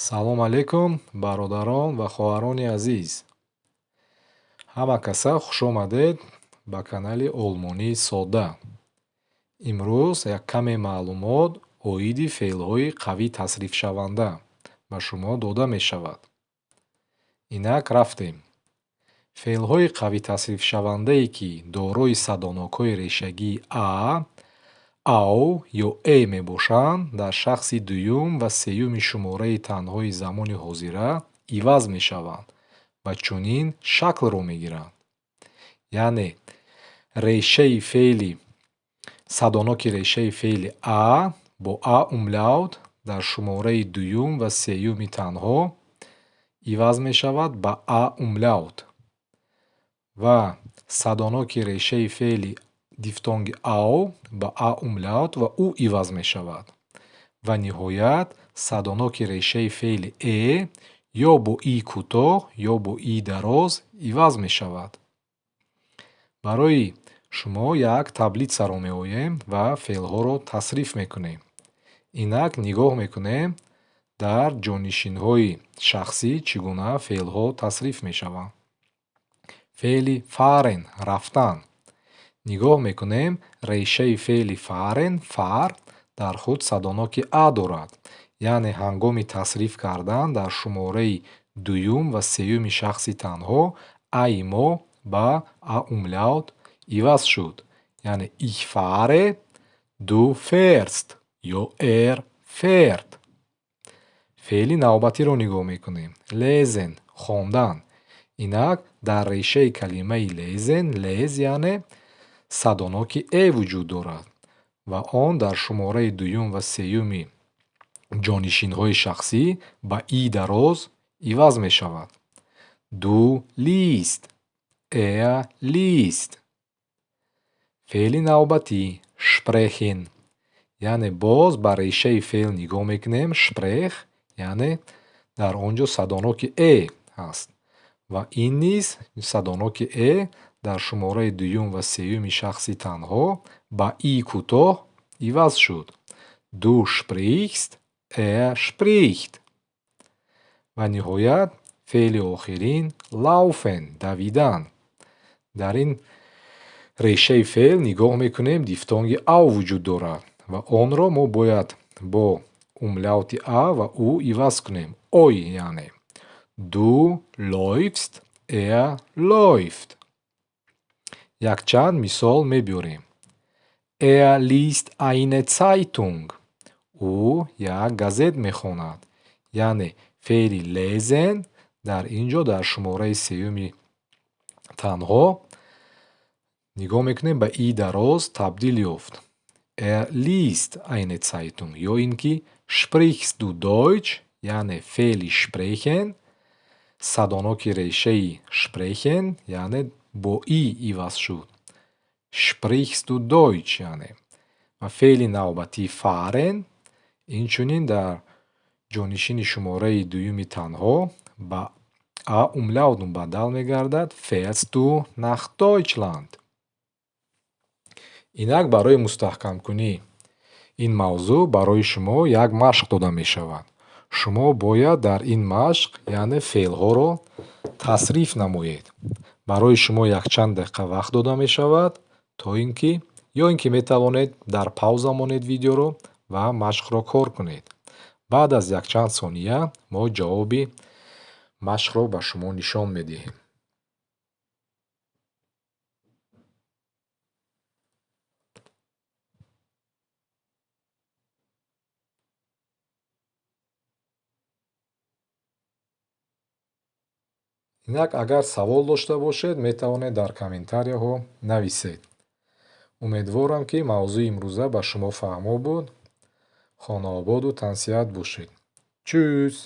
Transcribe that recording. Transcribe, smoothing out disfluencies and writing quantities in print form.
Салом алейкум, бародарон ва хоҳарони азиз! Ҳама каса хушомадед ба канали Олмонии содда. Имрӯз як каме маълумот оиди феълҳои қавӣ тасрифшаванда ба шумо дода мешавад. Инак рафтем. Феълҳои қавӣ тасрифшавандае, ки дорои садонокҳои решагии а, ау ё э мебошанд, дар шахси дуюм ва сеюми шумораи танҳои замони ҳозира иваз мешаванд ва чунин шаклро мегиранд. Яъне решаи феъли садоноки решаи феъли а бо а Umlaut дар шумораи дуюм ва сеюми танҳо иваз мешавад ба а Umlaut ва садоноки решаи феъли дифтонги ау ба а Umlaut ва у иваз мешавад. Ва ниҳоят садоноки решаи феъли э ё бо и кӯтоҳ, ё бо и дароз иваз мешавад. Барои шумо як таблитсаро меоем ва феълҳоро тасриф мекунем. Инак нигоҳ мекунем, дар ҷонишинҳои шахсӣ чӣ гуна феълҳо тасриф мешаванд. Феъли fahren рафтан. Нигоҳ мекунем, решаи феъли fahren fahr дар худ садоноки а дорад. Яъне ҳангоми тасриф кардан дар шумораи дуюм ва сеюми шахси танҳо аи мо ба а Umlaut иваз шуд. Яъне ich fahre, du fährst ё er fährt. Феъли навбатиро нигоҳ мекунем. Lesen хондан. Инак дар решаи калимаи lesen les яъне садоноки э вуҷуд дорад ва он дар шумораи дуюм ва сеюми ҷонишинҳои шахсӣ ба и дароз иваз мешавад. Du liest, er liest. Феъли навбатӣ sprechen. Яъне боз ба решаи феъл нигоҳ мекунем, sprech, яъне дар он ҷо садоноки э ҳаст ва ин низ садоноки э дар шумораи дуюм ва сеюми шахси танҳо ба и кӯтоҳ иваз шуд. Du sprichst, er spricht. Ва ниҳоят феъли охирин laufen давидан. Дар ин решаи феъл нигоҳ мекунем, дифтонги ау вуҷуд дорад ва онро мо бояд бо умлаути а ва у иваз кунем. Ой яъне du läufst, er läuft. Якчанд мисол мебиёрем. Er liest eine Zeitung. Ӯ як газет мехонад. Яъне феъли lesen дар ин ҷо дар шумораи сеюми танҳо нигоҳ мекунем, ба и дароз табдил ёфт. Er liest eine Zeitung. Ё ин ки sprichst du Deutsch, яъне феъли sprechen садоноки решаи sprechen яъне бо и иваз шуд. Sprichst du Deutsch яъне. Ва феъли навбатӣ fahren инчунин дар ҷонишини шумораи дуюми танҳо ба а Umlaut мубаддал мегардад. Fährst du nach Deutschland? Инак барои мустаҳкамкунии ин мавзӯъ барои шумо як машқ дода мешавад. Шумо бояд дар ин машқ яъне феълҳоро тасриф намоед. Барои шумо якчанд дақиқа вақт дода мешавад, то ин ки ё ин ки метавонед дар пауза монед видеоро ва машқро кор кунед. Баъд аз якчанд сония мо ҷавоби машқро ба шумо нишон медиҳем. Инак агар савол дошта бошед, метавонед дар комментарияҳо нависед. Умедворам, ки мавзӯи имрӯза ба шумо фаҳмо буд. Хонаободу тансиҳат бошед. Tschüss!